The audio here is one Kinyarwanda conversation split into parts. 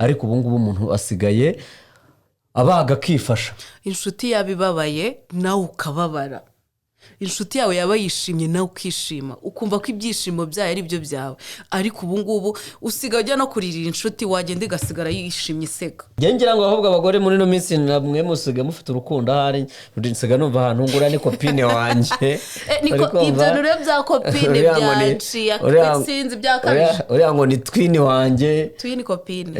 Ariko ubu ngubu umuntu asigaye abaga akifasha. Inshuti yaba ibabaye nawe ukababara, inshuti yawe yaba yishimye nawe ukishima, ukumva ko ibyishimo byayo ari byo byawe. Ariko ubu ngubu usigaye ujya no kuririra inshuti, wagenda igasigara yishimye iseka. Njye ngira ngo ahubwo abagore muri ino minsi namwe musigaye mufite urukundo, ahari nsigaye numva ahantu ngura ni copine wanjye. Niko. Uri kumva? Ibyo rero bya copine Uriya ngo ni- byaciye sinzi byakabije. Uriya ngo ni twin wanjye. Twin, copine.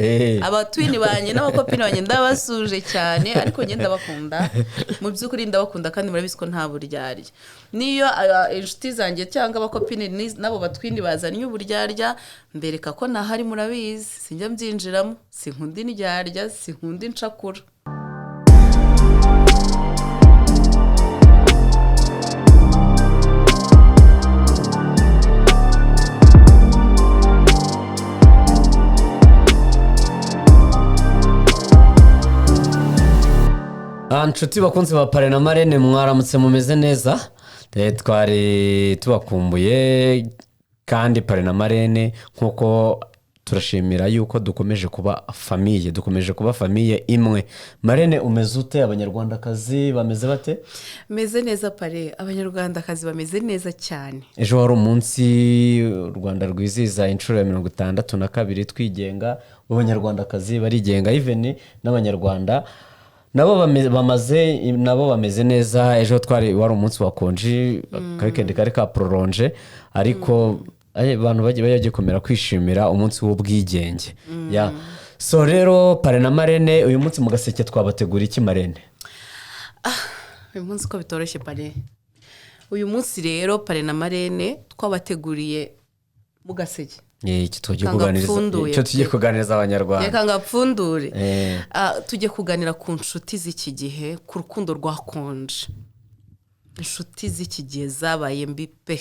Abatwin banjye n'abacopine banjye ndabasuje cyane, ariko njye ndabakunda mu by'ukuri, ndabakunda kandi murabizi ko nta buryarya. Niyo inshuti zanjye cyangwa abacopine n'abo batwin bazanye uburyarya, mbereka ko ntahari. Murabizi, sinjya mbyinjiramo, sinkunda indyarya, sinkunda incakura. Nshuti bakunzi ba Parrain na Marraine, mwaramutse mumeze neza? Twari tubakumbuye kandi Parrain na Marraine nk'uko turashimira yuko dukomeje kuba famille, dukomeje kuba famille imwe. Marraine, umeze ute? Abanyarwandakazi bameze bate? Meze neza Parrain, Abanyarwandakazi bameze neza cyane. Ejo wari umunsi u Rwanda rwizihiza inshuro ya 62 twigenga. Abanyarwandakazi barigenga, even n'Abanyarwanda nabo bamaze nabo bameze neza. Ejo twari wari umunsi wa congé, weekend kari ka prolongé, ariko abantu bagiye bagikomera kwishimira umunsi w'ubwigenge. Ya, so rero Parrain na Marraine, uyu munsi mu gaseke twabategura iki, Marraine? Uyu munsi ko bitoroshye Parrain, uyu munsi rero Parrain na Marraine twabateguriye mu gaseke. Icyo tugiye Kanga kuganiriza pfunduye. Icyo tugiye kuganiriza Abanyarwanda. Reka ngapfundure. Tujye kuganira ku nshuti z'iki gihe, ku rukundo rwakonje. Inshuti z'iki gihe zabaye mbi pe.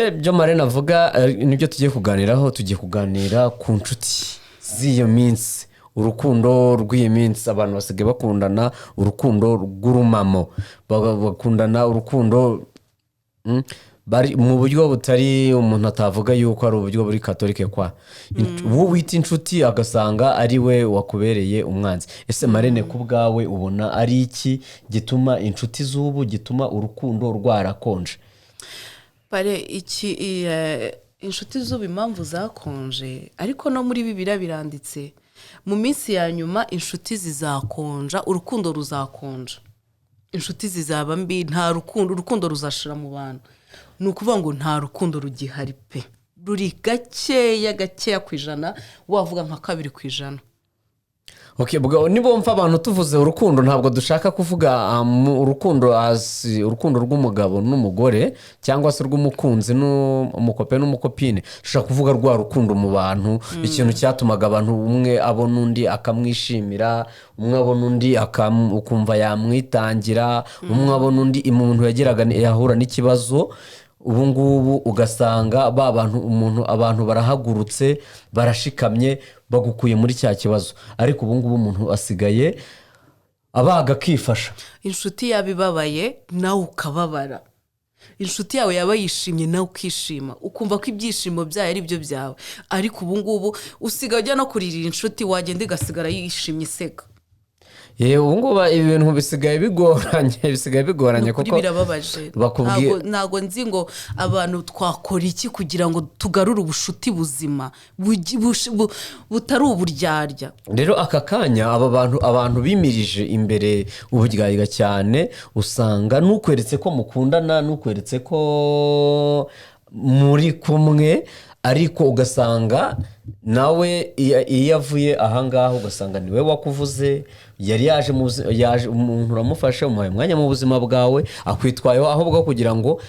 Ibyo Marraine avuga nibyo tugiye kuganiraho. Tugiye kuganira ku nshuti z'iyo minsi, urukundo rw'iyi minsi. Abantu basigaye bakundana urukundo rw'urumamo, bakundana urukundo bari mu buryo butari, umuntu atavuga yuko ari uburyo buri katolike kwa uwo wita inshuti agasanga ari we wakubereye umwanzi. Ese Marraine, ku bwawe ubona ari iki gituma inshuti z'ubu, gituma urukundo rwarakonje? Parrain, iki inshuti z'ubu impamvu zakonje, ariko no muri Bibiliya biranditse, mu minsi ya nyuma inshuti zizakonja, urukundo ruzakonja, inshuti zizaba mbi, nta rukundo, urukundo ruzashira mu bantu. Ni ukuvuga ngo nta rukundo rugihari pe, ruri gakeya gakeya ku ijana, wavuga nka 2%. Okay, ubwo nibumva abantu tuvuze urukundo, ntabwo dushaka kuvuga urukundo as urukundo rw'umugabo n'umugore cyangwa se rw'umukunzi n'umucopain n'umucopine. Dushaka kuvuga rwa rukundo mu bantu, ikintu cyatumaga abantu umwe abona undi akamwishimira, umwe abona undi ukumva yamwitangira, umwe abona undi umuntu yageraga yahura n'ikibazo. Ubu ngubu ugasanga ba bantu, umuntu, abantu barahagurutse, barashikamye, bagukuye muri cya kibazo. Ariko ubu ngubu umuntu asigaye abaga akifasha. Inshuti yaba ibabaye nawe ukababara, inshuti yawe yaba yishimye nawe ukishima, ukumva ko ibyishimo byayo ari byo byawe. Ariko ubu ngubu usigaye ujya no kuririra inshuti, wagenda igasigara yishimye iseka. Yewe, ubu ngubu ibintu bisigaye bigoranye, bisigaye bigoranye. Ni ukuri. Kuko Birababaje. Ntago nzi ngo abantu twakora iki kugira ngo tugarure ubushuti buzima butari uburyarya. Rero aka kanya aba bantu, abantu bimirije imbere uburyarya cyane, usanga n'ukweretse ko mukundana, n'ukweretse ko muri kumwe, ariko ugasanga nawe iyo avuye ahangaha ugasanga niwe wakuvuze. Yari yaje yaje umuntu uramufashe, umuhaye umwanya mu buzima bwawe, akwitwayeho, ahubwo kugira ngo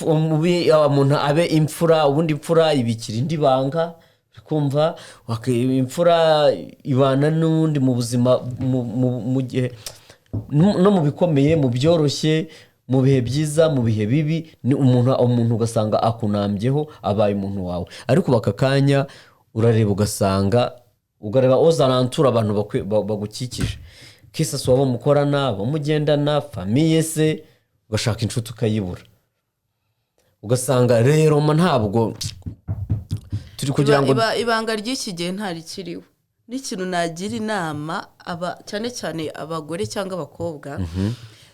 umuntu abe imfura. Ubundi imfura ibikira indi banga, kumva imfura ibana n'undi mu buzima, mu gihe no mu bikomeye, mu byoroshye, mu bihe byiza, mu bihe bibi, ni umuntu ugasanga akunambyeho, abaye umuntu wawe. Ariko ubu aka kanya urareba ugasanga, ukareba ozarantura abantu bagukikije, kisasi waba mukorana, abo mugendana, famille se, ugashaka inshuti ukayibura. Ugasanga rero ntabwo Turi kugira ngo Ibanga ry'iki gihe ntarikiriho. N'ikintu nagira inama aba, cyane cyane abagore cyangwa abakobwa,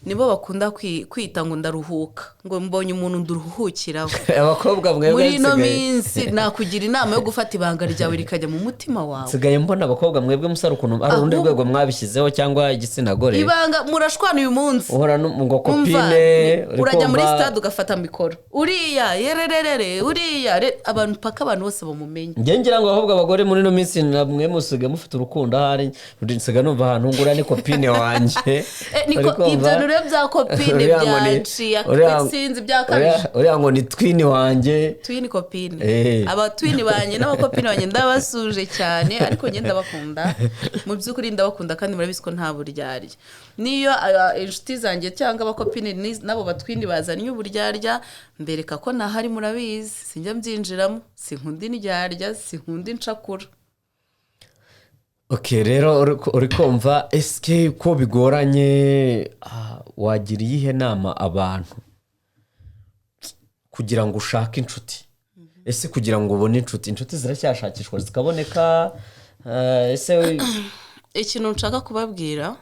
nibo bakunda kwita ngo ndaruhuka, ngo mbonye umuntu nduruhukiraho. Abakobwa mwebwe Muri ino nsigaye minsi nakugira inama yo gufata ibanga ryawe rikajya mu mutima wawe. Nsigaye mbona abakobwa mwebwe musara ukuntu ari urundi rwego mwabishyizeho, cyangwa igitsina gore. Ibanga murashwana uyu munsi. Uhora ngo Umva, copine uri urajya muri kumva- stade ugafata mikoro, uriya yerererere, uriya abantu paka abantu bose bamumenye. Njye ngira ngo ahubwo abagore muri ino minsi namwe musigaye mufite urukundo, ahari nsigaye numva ahantu ngura ni copine wanjye. Niko. Uri kumva? Ibyo rero bya copine Uriya ngo ni- byaciye sinzi byakabije. Uriya ngo ni twin wanjye. Twin, copine. Abatwin banjye n'abacopine banjye ndabasuje cyane, ariko njye ndabakunda mu by'ukuri, ndabakunda kandi murabizi ko nta buryarya. Niyo inshuti zanjye cyangwa abacopine n'abo batwin bazanye uburyarya, mbereka ko ntahari. Murabizi, sinjya mbyinjiramo, sinkunda indyarya, sinkunda incakura. Ok, rero uri kumva esike ko bigoranye, wagira iyihe nama abantu kugira ngo ushake inshuti? Ese kugira ngo ubone inshuti, inshuti ziracyashakishwa zikaboneka? Ese Ikintu nshaka kubabwira,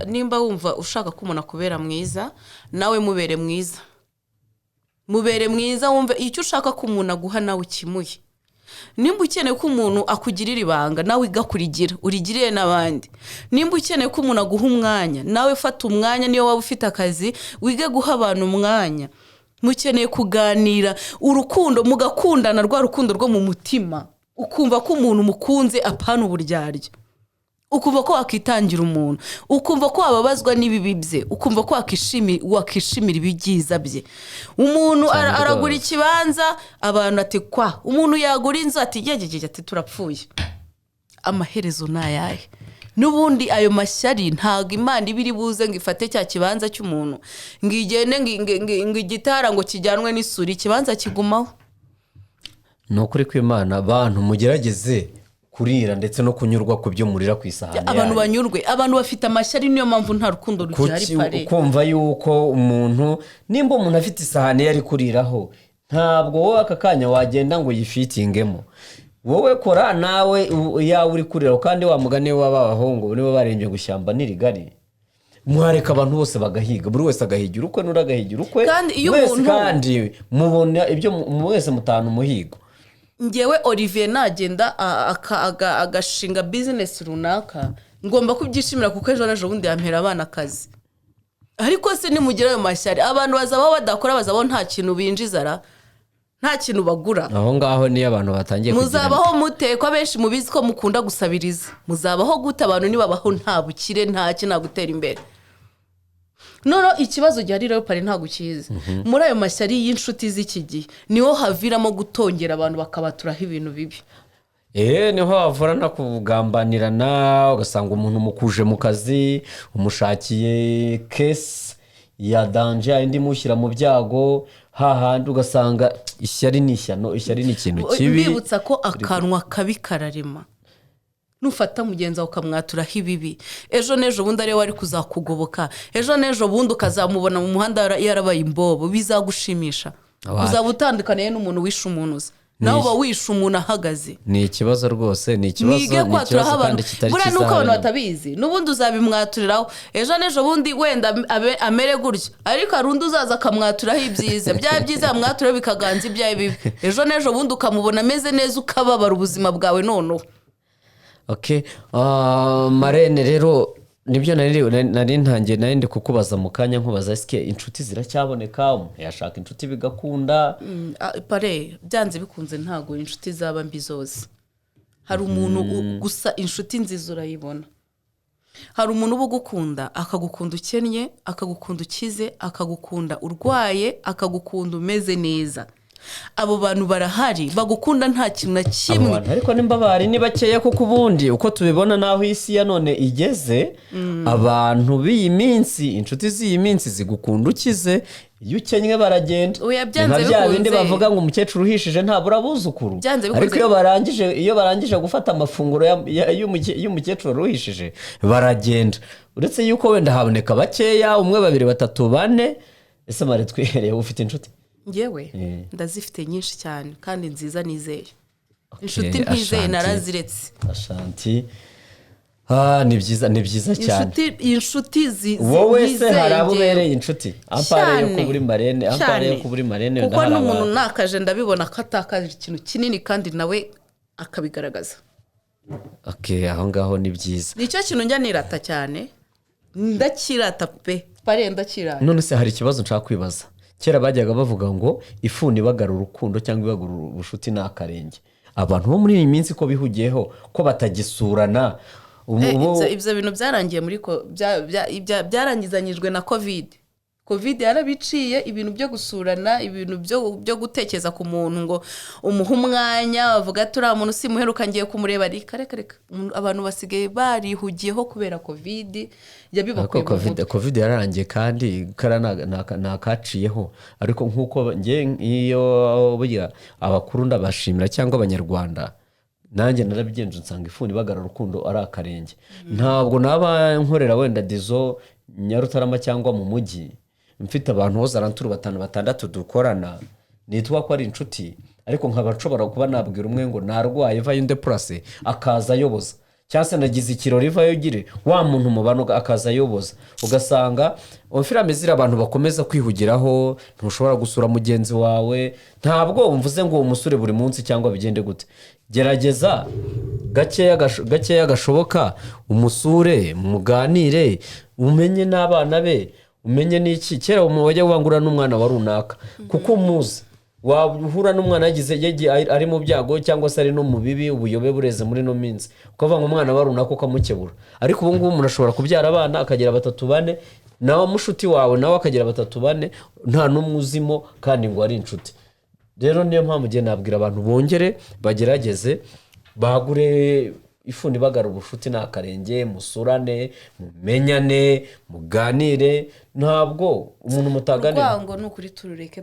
nimba wumva ushaka ko umuntu akubera mwiza, nawe mubere mwiza, mubere mwiza. Wumve icyo ushaka ko umuntu aguha, nawe ukimuhe. Nimba ukeneye ko umuntu akugirira ibanga, nawe igakurigira urigirire n'abandi. Nimba ukeneye ko umuntu aguha umwanya, nawe fata umwanya. Niyo waba ufite akazi, wige guha abantu umwanya. Mukeneye kuganira urukundo, mugakundana rwa rukundo rwo mu mutima, ukumva ko umuntu mukunze, apana uburyarya, ukumva ko wakitangira umuntu, ukumva ko wababazwa n'ibibi bye, ukumva ko wakishimira ibyiza bye. Umuntu Cyane aragura rwose. ikibanza, abantu ati kwa, umuntu yagura inzu ati yegegege, ati turapfuye. Amaherezo ni ayahe? N'ubundi ayo mashyari, ntabwo Imana iba iri buze ngo ifate cya kibanza cy'umuntu ngo igende ngo igitara ngo kijyanwe n'isuri, ikibanza kigumaho. Ni ukuri kw'Imana, abantu mugerageze kurira ndetse no kunyurwa ku byo murira ku isahani Abantu yanyu. banyurwe. Abantu bafite amashyari, niyo mpamvu nta rukundo rugihari. Kuki Pare kumva yuko umuntu, nimba umuntu afite isahani ye ari kuriraho, ntabwo wowe aka kanya wagenda ngo uyifitingemo. Wowe kora nawe iyawe uri kuriraho. Kandi wa mugani w'abahungu nibo barembye ngo ishyamba ni rigari, mwareka abantu bose bagahiga, buri wese agahigira ukwe, n'undi agahigira ukwe. Kandi iyo Mwese umuntu- kandi mubona ibyo mwese mutahana umuhigo. Ngewe Olivier nagenda agashinga business runaka, ngomba kubyishimira kuko ejo n'ejo bundi yampera abana akazi. Ariko se nimugira ayo mashyari, abantu bazabaho badakora, bazabaho nta kintu binjiza ra, nta kintu bagura. Aho ngaho niyo abantu batangiye kugira Muzabaho mute, ko abenshi mubizi ko mukunda gusabiriza? Muzabaho gute abantu nibabaho nta bukire, nta ki, nta gutera imbere? Noneho ikibazo gihari rero, pari ntabwo ukizi, muri ayo mashyari y'inshuti z'iki gihe niho haviramo gutongera abantu, bakabaturaho ibintu bibi. Niho havura no kugambanirana, ugasanga umuntu mukuje mu kazi, umushakiye case ya danger, indi imushyira mu byago hahandi, ugasanga ishyari ni ishyano, ishyari ni ikintu kibi. Mbibutsa ko akanwa kabi kararema. Nufata mugenzi wawe ukamwaturaho ibibi, ejo n'ejo bundi ariwe wari kuzakugoboka, ejo n'ejo bundi ukazamubona mu muhanda yarabaye imbobo, bizagushimisha? Uzaba utandukaniye n'umuntu wishe umuntu uzi, nawe uba wishe umuntu ahagaze. Ni ikibazo rwose, ni ikibazo. Mwige Ni kwaturaho ikibazo abantu. kandi kitari Buriya cyiza nuko abantu habe na- batabizi, n'ubundi uzabimwaturiraho ejo n'ejo bundi, wenda amere gutya, ariko hari undi uzaza akamwaturaho ibyiza, bya byiza yamwaturaho bikaganza ibyawe bibi, ejo n'ejo bundi ukamubona ameze neza, ukababara ubuzima bwawe noneho. Ok, Marene, rero nibyo nari ntangiye, nari ndi kukubaza mu kanya, nkubaza esike inshuti ziracyaboneka, umuntu yashaka inshuti bigakunda? Pare byanze bikunze ntabwo inshuti zaba mbi zose. Hari umuntu gusa inshuti nziza urayibona. Hari umuntu uba ugukunda, akagukunda ukennye, akagukunda ukize, akagukunda urwaye, akagukunda umeze neza. Abo bantu barahari, bagukunda nta kintu na Abo kimwe. bantu ariko nimba bari ni bakeya, kuko ubundi uko tubibona n'aho isi ya none igeze, abantu b'iyi minsi, inshuti z'iyi minsi zigukunda ukize, iyo ukennye baragenda. Oya, Ni byanze nka bya bindi bikunze. bavuga ngo umukecuru uhishije ntabura abuzukuru. Byanze bikunze. Ariko iyo barangije gufata amafunguro y'umukecuru wari uhishije, baragenda, uretse yuko wenda haboneka bakeya, umwe, babiri, batatu, bane. Ese mare twihereye, ufite inshuti? Ngewe ndazifite nyinshi cyane kandi nziza nizeye. Inshuti ntizeye Ashanti. naraziretse. Ashanti. Ni byiza, ni byiza cyane. Inshuti Wowe se ntizeye hari abo njyewe. ubereye inshuti à part yo Cyane. kuba uri marraine, à part yo Cyane. kuba uri marraine? Kuko Hari n'umuntu nakaje ndabibona ko atakaje ikintu kinini, kandi nawe akabigaragaza. Okay, aho ngaho ni byiza. Nicyo kintu njya nirata cyane, ndakirata pe, pare, ndakirata. None se hari ikibazo nshaka kwibaza. Kera bajyaga bavuga ngo ifuni ibagara urukundo cyangwa ibagara ubucuti ni akarenge. Abantu bo muri iyi minsi ko bihugiyeho, ko batagisurana, Ibyo bintu byarangiye muri byarangizanyijwe na COVID. COVID yarabiciye, ibintu byo gusurana, ibintu byo gutekereza ku muntu ngo umuhe umwanya, bavuga ati uriya muntu simuheruka, ngiye kumureba. Reka, reka, reka. Abantu basigaye barihugiyeho kubera COVID yabibakuye Ariko mu COVID, mutwe. COVID yararangiye, kandi kara ni akaciyeho. Ariko nk'uko njye iyo burya abakuru ndabashimira, cyangwa Abanyarwanda, nanjye narabigenje, nsanga ifuni ibagara urukundo ari akarenge. Ntabwo naba nkorera wenda dizo Nyarutarama cyangwa mu mujyi, mfite abantu bose aranturu batanu, batandatu dukorana, nitwa ko ari inshuti, ariko nkaba nshobora kuba nabwira umwe ngo narwaye, vayo undeplace, akaza ayoboza, cyangwa se nagize ikirori, vayo ugire wa muntu mubano, akaza ayoboza. Ugasanga filime ziri abantu bakomeza kwihugiraho, ntushobora gusura mugenzi wawe. Ntabwo mvuze ngo umusure buri munsi cyangwa bigende gute. Gerageza gakeya gakeya gashoboka, umusure, muganire, umenye n'abana be, umenye n'iki. Kera umuntu wajya wangura n'umwana wa runaka kuko umuzi, wahura n'umwana yagiye ari mu byago cyangwa se ari no mu bibi, ubuyobe bureze muri ino minsi, ukavuga ngo umwana wa runaka, ukamukebura. Ariko ubu ngubu umuntu ashobora kubyara abana akagira batatu, bane, nawe mushuti wawe nawe akagira batatu, bane, nta n'umwe uzimo, kandi ngo ari inshuti. Rero niyo mpamvu ngiye nabwira abantu bongere bagerageze bagure ifuni ibagara ubushuti ni akarenge, musurane, mumenyane, muganire. Ntabwo umuntu mutaganira. Urwango ni ukuri turureke,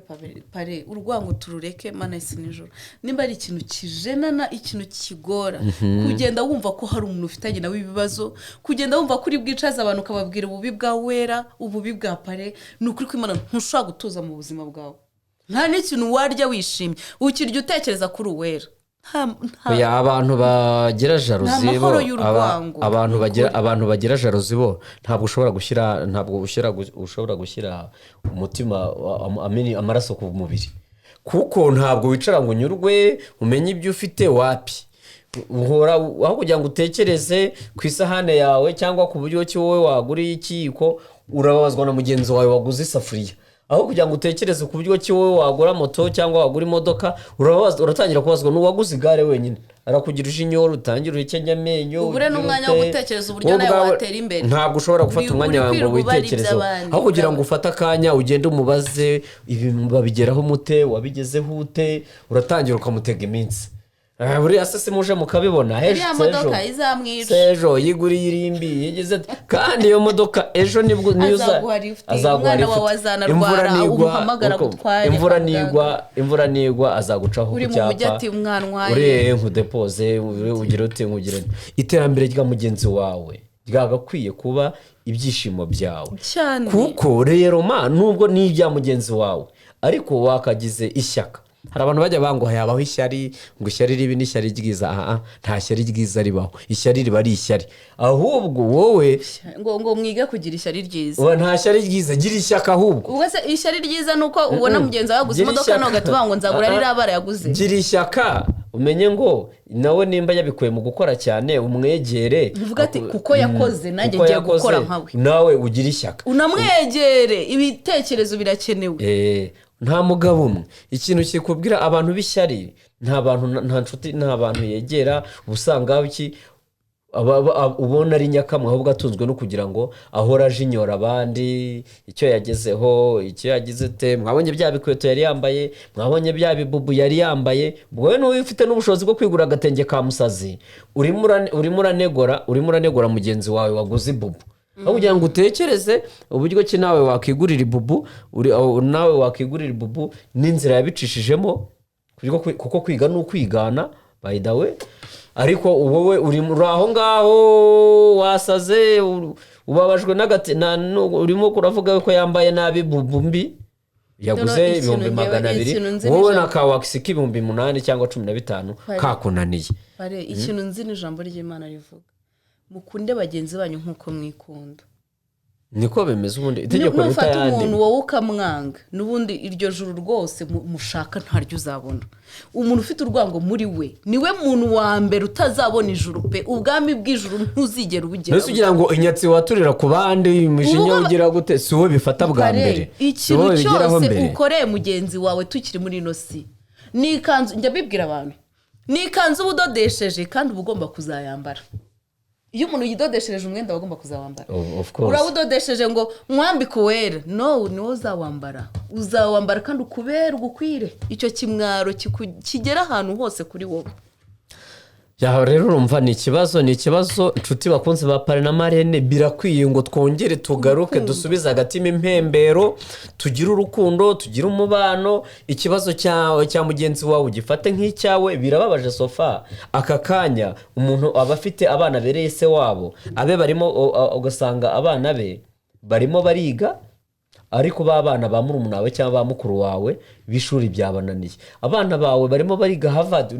pare, urwango turureke. Mana isi nijoro, nimba ari ikintu kijenana, ikintu kigora, kugenda wumva ko hari umuntu ufitanye nawe ibibazo, kugenda wumva ko uri bwicaze abantu ukababwira ububi bwa Wera, ububi bwa Pare, ni ukuri kw'Imana ntushobora gutuza mu buzima bwawe. Nta n'ikintu warya wishimye, ukirya utekereza kuri Uwera. Oya, abantu bagira jalousie Nta bo mahoro y'urwango. Abantu bagira, abantu bagira jalousie bo, ntabwo ushobora gushyira, ntabwo ushobora gushyira umutima amaraso ku mubiri, kuko ntabwo wicara ngo unyurwe, umenye ibyo ufite. Wapi, uhora aho kugira ngo utekereze ku isahane yawe cyangwa ku buryo ki wowe waguriye ikiyiko, urababazwa na mugenzi wawe waguze isafuriya. Aho kugira ngo utekereze ku buryo ki wowe wagura moto cyangwa wagura imodoka, uratangira kubazwa n'uwaguze igare wenyine, arakugira ijinyoro, utangira uhekenya amenyo. Ubure n'umwanya wo ugire ute. gutekereza uburyo Wowe nawe ubwawe watera imbere. ntabwo ushobora gufata umwanya Uri wawe ngo kwirirwa ubara witekerezeho. iby'abandi. Aho kugira ngo ufate akanya ugende umubaze ibi babigeraho mute, wabigezeho ute, uratangira ukamutega iminsi. Buriya se simuje mukabibona ejo Iriya se ejo modoka izamwica. Se ejo yiguriye irimbi yagize ati, kandi iyo modoka ejo nibwo niyo Azaguha lift, azaguha umwana lift. wawe azanarwara, Imvura nigwa, umuhamagara agutware imvura kwa muganga. nigwa, imvura nigwa azagucaho ku Uri mu mujyi cyapa. ati umwana ntwaye. Ure nkudepoze, ugire ute, nkugire ute. Iterambere rya mugenzi wawe ryagakwiye kuba ibyishimo byawe. Cyane. Kuko rero ma nubwo ni ibya mugenzi wawe, ariko wakagize ishyaka. Hari abantu bajya banguha yabaho ishyari, ngo ishyari ribi n'ishyari ryiza. Aha nta shyari ryiza ribaho, ishyari riba ari ishyari. Ahubwo wowe Ngo mwige kugira ishyari ryiza. Oya, nta shyari ryiza, gira ishyaka ahubwo. Ubwo se ishyari ryiza ni uko ubona mugenzi wawe yaguze Gira imodoka ishyaka. nawe ugahita uvuga ngo nzagura ririya bara yaguze? Gira ishyaka, umenye ngo nawe nimba yabikuye mu gukora cyane, umwegere. Uvuga ati, kuko yakoze, nanjye Kuko ngiye yakoze, gukora nkawe. Nawe ugira ishyaka. Unamwegere, ibitekerezo birakenewe. Nta mugabo umwe ikintu kikubwira, abantu b'ishyari nta bantu, nta nshuti, nta bantu yegera. Uba usanga iki ubona ari nyakamwe, ahubwo atunzwe no kugira ngo ahore ajinyora abandi icyo yagezeho, icyo yagize te. Mwabonye bya bikweto yari yambaye, mwabonye bya bibubu yari yambaye. Ubwo wowe n'uba ufite n'ubushobozi bwo kwigura agatenge ka musazi, urimo uranegora mugenzi wawe waguze ibubu, aho kugira ngo utekereze uburyo ki nawe wakigurira ibubu, nawe wakigurira ibubu n'inzira yabicishijemo, kuko kwiga ni ukwigana, by the way. Ariko wowe uri aho ngaho wasaze, ubabajwe n'agati urimo uravuga ko yambaye nabi bubu mbi. Yaguze No, no, ibihumbi ikintu magana ngewe- abiri, ikintu nzi wowe ni na ka wax k'8,000 cyangwa 15 kakunaniye. Pare, ikintu nzi ni ijambo ry'Imana rivuga: mukunde bagenzi banyu nk'uko mwikunda. Niko bimeze ubundi, itegeko riruta Nufata ayandi. umuntu wowe ukamwanga, n'ubundi iryo juru rwose mushaka ntaryo uzabona. Umuntu ufite urwango muri we niwe muntu wa mbere utazabona ijuru pe. Ubwami bw'ijuru ntuzigera ubugeraho. Mbese ugira ngo inyatsi waturira ku bandi, umujinya Ubu- ugira gute, si wowe bifata bwa Pare, mbere, si ikintu wowe bigeraho cyose mbere. ukoreye mugenzi wawe tukiri muri ino si, ni ikanzu, njya mbibwira abantu, ni ikanzu uba udodesheje kandi uba ugomba kuzayambara. Iyo umuntu yidodeshereje umwenda, aba agomba kuzawambara. Of course. Uraba udodesheje ngo mwambike uwera, no niwo uzawambara, uzawambara kandi ukubere, ugukwire. Icyo kimwaro kigera ahantu hose kuri wowe. Ya, rero urumva ni ikibazo, ni ikibazo. Inshuti bakunze ba Pare na Marene, birakwiye ngo twongere tugaruke, dusubize agatima impembero, tugire urukundo, tugire umubano. Ikibazo cyawe, cya mugenzi wawe, ugifate nk'icyawe. Birababaje sofa aka kanya umuntu aba afite abana abereye se wabo, abe barimo ugasanga abana be barimo bariga, ariko ba bana ba murumuna wawe cyangwa ba mukuru wawe b'ishuri byabananiye. Abana bawe barimo bariga Harvard,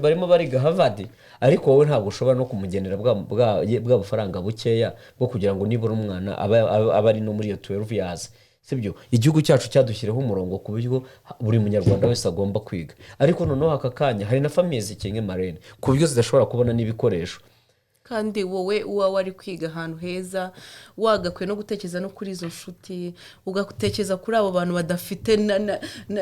barimo bariga Harvard, ariko wowe ntabwo ushobora no kumugenera bwa bufaranga bukeya bwo kugira ngo nibura umwana abe ari no muri iyo 12 years, sibyo? Igihugu cyacu cyadushyiriyeho umurongo ku buryo buri munyarwanda wese agomba kwiga, ariko noneho aka kanya hari na famille zikennye, Marene, ku buryo zidashobora kubona n'ibikoresho. Kandi wowe uba wari kwiga ahantu heza, wagakwiye no gutekereza no kuri izo nshuti, ugatekereza kuri abo bantu badafite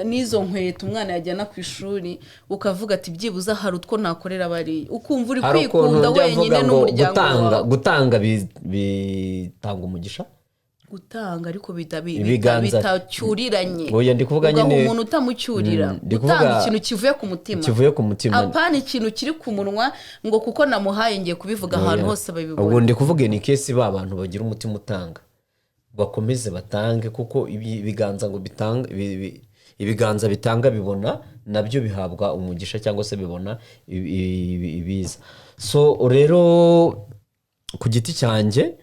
n'izo nkweto umwana yajyana ku ishuri, ukavuga ati byibuze hari utwo nakorera bariya, ukumva uri Hari ukuntu kwikunda njya wenyine mvuga ngo n'umuryango gutanga wawe. Gutanga bitanga umugisha. Gutanga ariko Ibiganza. bitacyuriranye. Oya, ndi kuvuga Ugaha nyine- umuntu utamucyurira. Ndi Gutanga kuvuga ikintu kivuye ku mutima. Kivuye ku mutima. Apana ikintu kiri ku munwa ngo kuko namuhaye ngiye kubivuga ahantu Oya. hose babibona. Ubwo ndi kuvuga ni case ba bantu bagira umutima utanga, bakomeze batange, kuko ibiganza ngo bitanga ibiganza bitanga bibona nabyo bihabwa umugisha cyangwa se bibona ibiza. So rero ku giti cyanjye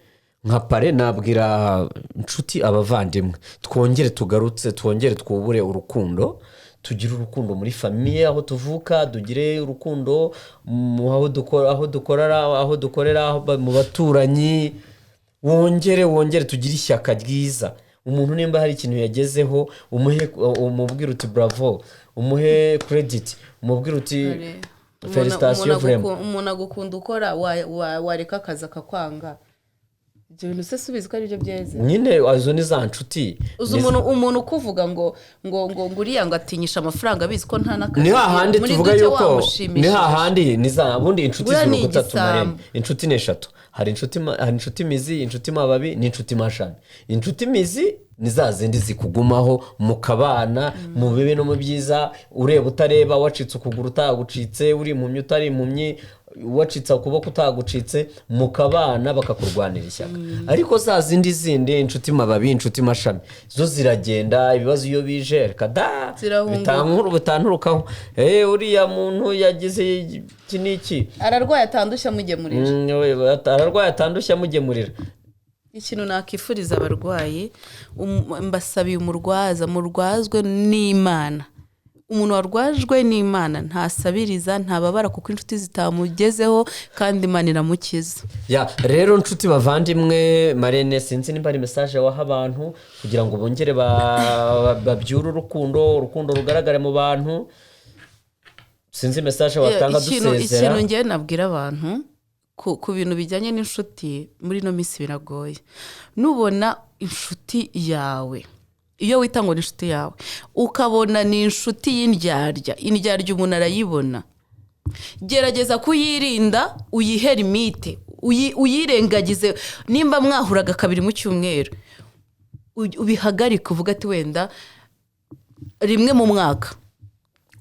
nka Pare, nabwira inshuti, abavandimwe, twongere tugarutse, twongere twubure urukundo, tugire urukundo muri famille aho tuvuka, tugire urukundo mu aho dukora, aho dukorera, aho dukorera, mu baturanyi. Wongere tugire ishyaka ryiza. Umuntu nimba hari ikintu yagezeho, umuhe, umubwire uti bravo, umuhe credit, umubwire uti Kare. félicitations. Vraiment. Umuntu agukunda ukora, wareka akazi akakwanga. Ibyo bintu se subizi ko aribyo byeze? Nyine izo ni za nshuti. Uzi umuntu ukuvuga ngo uriya ngo atinyisha amafaranga, abizi ko nta n'akazi Ni hahandi muri tuvuga duke yuko ni wamushimishije. hahandi ni za bundi inshuti Buriya ni ziri gutatu, igisambo. Marene. Inshuti ni eshatu: hari inshuti mizi, inshuti mababi n'inshuti mashami. Inshuti mizi ni za zindi zikugumaho mukabana mu bibi no mu byiza, ureba utareba, wacitse ukuguru utagucitse, uri impumyi utari impumyi, wacitse ukuboko utagucitse, mukabana bakakurwanira ishyaka. Ariko za zindi inshuti mababi, inshuti mashami, zo ziragenda ibibazo iyo bije, reka da. Zirahunguka. Bitanturukaho, uriya muntu yagize iki n'iki. Ararwaye atandushya amugemurira. We, ararwaye atandushya amugemurira. Ikintu nakifuriza abarwayi, mbasabiye umurwaza, murwazwe n'Imana. Umuntu warwajwe n'Imana ntasabiriza, ntababara kuko inshuti zitamugezeho, kandi Imana iramukiza. Ya, rero nshuti bavandimwe, Marene, sinzi nimba hari message waha abantu kugira ngo bongere babyure urukundo, urukundo rugaragare mu bantu. Sinzi message watanga dusezera. Ikintu ngewe nabwira abantu ku bintu bijyanye n'inshuti muri ino minsi biragoye. Nubona inshuti yawe, iyo wita ngo ni inshuti yawe, ukabona ni inshuti y'indyarya, indyarya umuntu arayibona, gerageza kuyirinda, uyihere imite, uyirengagize. Nimba mwahuraga kabiri mu cyumweru, ubihagarike, uvuge ati wenda rimwe mu mwaka.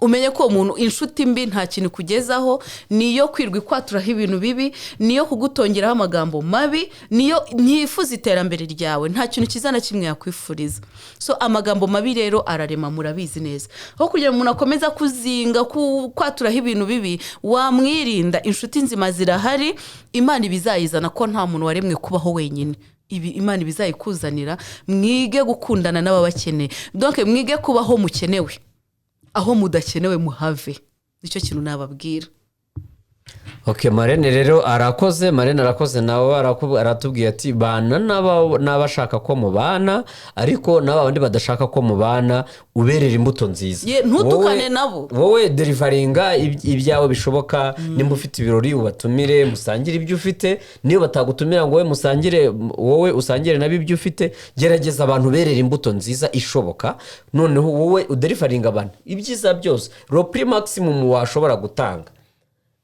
Umenye ko uwo muntu, inshuti mbi nta kintu ikugezaho, niyo kwirwa ikwaturaho ibintu bibi, niyo kugutongeraho amagambo mabi, niyo ntifuza iterambere ryawe, nta kintu cyiza na kimwe yakwifuriza. So amagambo mabi rero ararema, murabizi neza. Aho kugira ngo umuntu akomeze kuzinga kwaturaho ibintu bibi, wamwirinda. Inshuti nzima zirahari, Imana ibizayizana, ko nta muntu waremwe kubaho wenyine. Ibi Imana ibizayikuzanira. Mwige gukundana n'ababakeneye. Donc mwige kubaho mukenewe, aho mudakenewe muhave. Nicyo kintu nababwira. Ok, marraine rero arakoze, marraine arakoze nawe, aratubwiye ati bana n'abashaka ko mubana, ariko n'aba bandi badashaka ko mubana uberera imbuto nziza. Ye, ntutukane nabo. Wowe deliveringa ibyawe bishoboka. Nimba ufite ibirori, ubatumire musangire ibyo ufite. Niyo batagutumira ngo wowe musangire, wowe usangire nabo ibyo ufite. Gerageza abantu berera imbuto nziza ishoboka. Noneho wowe udeliveringa abantu ibyiza byose, le prix maximum washobora gutanga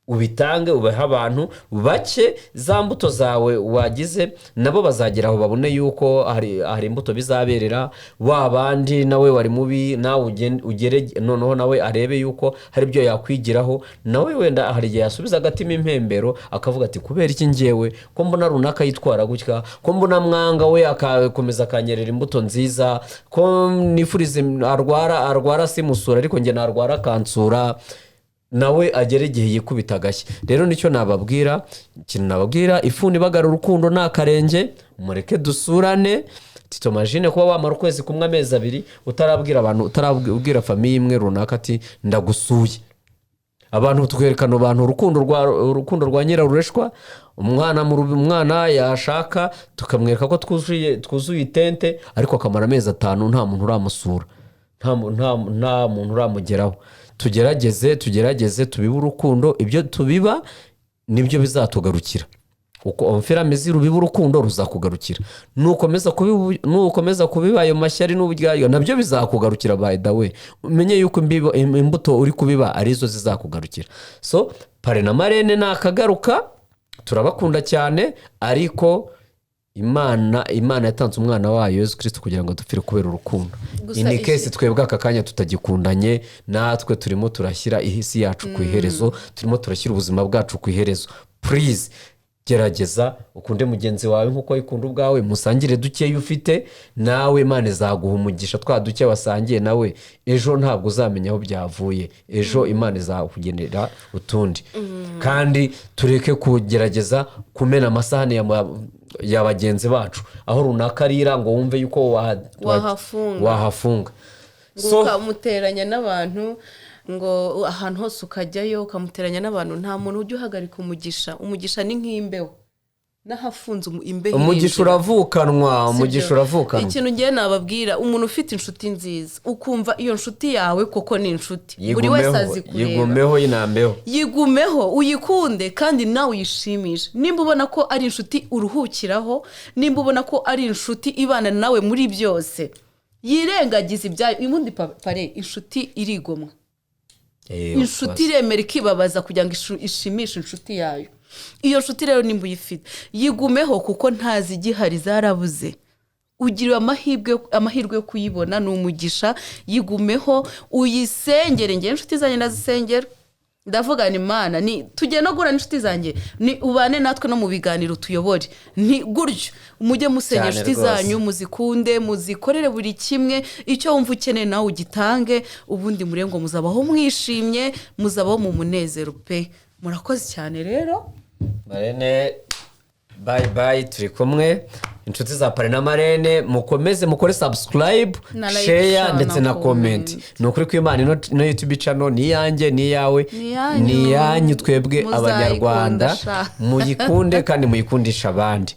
ubitange, ubahe abantu bake za mbuto zawe wagize. Nabo bazagera aho babone yuko hari imbuto bizaberera. Wa bandi nawe wari mubi, nawe ugere noneho nawe arebe yuko hari ibyo yakwigiraho. Nawe wenda hari igihe yasubiza agatima impembero, akavuga ati: "Kubera iki ngewe ko mbona runaka yitwara gutya, ko mbona mwanga we akakomeza akanyerera imbuto nziza, ko nifuriza arwara simusura, ariko njye narwara akansura?" Nawe agera igihe yikubita agashyi. Rero nicyo nababwira, ikintu nababwira: ifuni ibagara urukundo ni akarenge. Mureke dusurane. Titomajine kuba wamara ukwezi kumwe, amezi 2 utarabwira abantu, utarabwira famille imwe runaka ati: "Ndagusuye." Abantu twerekana abantu urukundo rwa nyirarureshwa. Umwana yashaka tukamwereka ko twuzuye itente, ariko akamara amezi 5 nta muntu uramusura, nta muntu uramugeraho. Tugerageze tubibe urukundo. Ibyo tubiba nibyo bizatugarukira. Uko omfiramezi rubiba urukundo ruzakugarukira. Nukomeza kubiba ayo mashyari n'uburyarya, nabyo bizakugarukira. By the way, umenye yuko imbuto uri kubiba arizo zizakugarukira. So parrain na marraine ni akagaruka, turabakunda cyane. Ariko Imana yatanze umwana wayo Yesu Kirisito kugira ngo dupfire kubera urukundo. Gusa In case twebwe aka kanya tutagikundanye, natwe turimo turashyira isi yacu ku iherezo, turimo turashyira ubuzima bwacu ku iherezo. Please, gerageza ukunde mugenzi wawe nk'uko wikunda ubwawe, musangire dukeya ufite. Nawe Imana izaguha umugisha. Twa duke wasangiye nawe, ejo ntabwo uzamenya aho byavuye. Ejo Imana izakugenera utundi. Kandi tureke kugerageza kumena amasahani ya bagenzi bacu, aho runaka arira ngo wumve yuko Wahafunga. Wahafunga. Ngo So ukamuteranya n'abantu, ngo ahantu hose ukajyayo ukamuteranya n'abantu. Nta muntu ujya uhagarika umugisha. Umugisha ni nk'imbeho, n'ahafunze imbeho Umugisha irinjira. uravukanwa, umugisha Sibyo? uravukanwa. Ikintu ngiye nababwira, umuntu ufite inshuti nziza, ukumva iyo nshuti yawe koko ni inshuti, buri wese Yigumeho. azi kureba. Yigumeho, yinambeho. Yigumeho, uyikunde kandi nawe uyishimishe. Nimba ubona ko ari inshuti uruhukiraho, nimba ubona ko ari inshuti ibana nawe muri byose, yirengagiza ibyayo. Ubundi parrain, inshuti irigomwa. Inshuti iremera ikibabaza kugira ngo ishimishe inshuti yayo. Iyo nshuti rero nimba uyifite, yigumeho, kuko ntazi igihari zarabuze. Ugiriwe amahirwe yo kuyibona, ni umugisha. Yigumeho, uyisengere. Ngewe inshuti zanjye ndazisengera, ndavugana Imana ni tugiye no guhura n'inshuti zanjye, ni ubane natwe no mu biganiro tuyobore. Ni gutyo, mujye musengera Cyane inshuti rwose. zanyu, muzikunde, muzikorere buri kimwe. Icyo wumva ukeneye nawe ugitange. Ubundi mure ngo muzabaho mwishimye, muzabaho mu munezero pe. Murakoze cyane rero. Marraine, bye bye, turi kumwe. Inshuti za parrain na marraine, mukomeze mukore subscribe, Na like, share share ndetse na na comment. comment. Ni ukuri kw'Imana, ino YouTube channel ni iyanjye, ni iyawe. Ni iyanyu. Ni iyanyu twebwe Muzayikunda Abanyarwanda. sha. Muyikunde kandi muyikundishe abandi.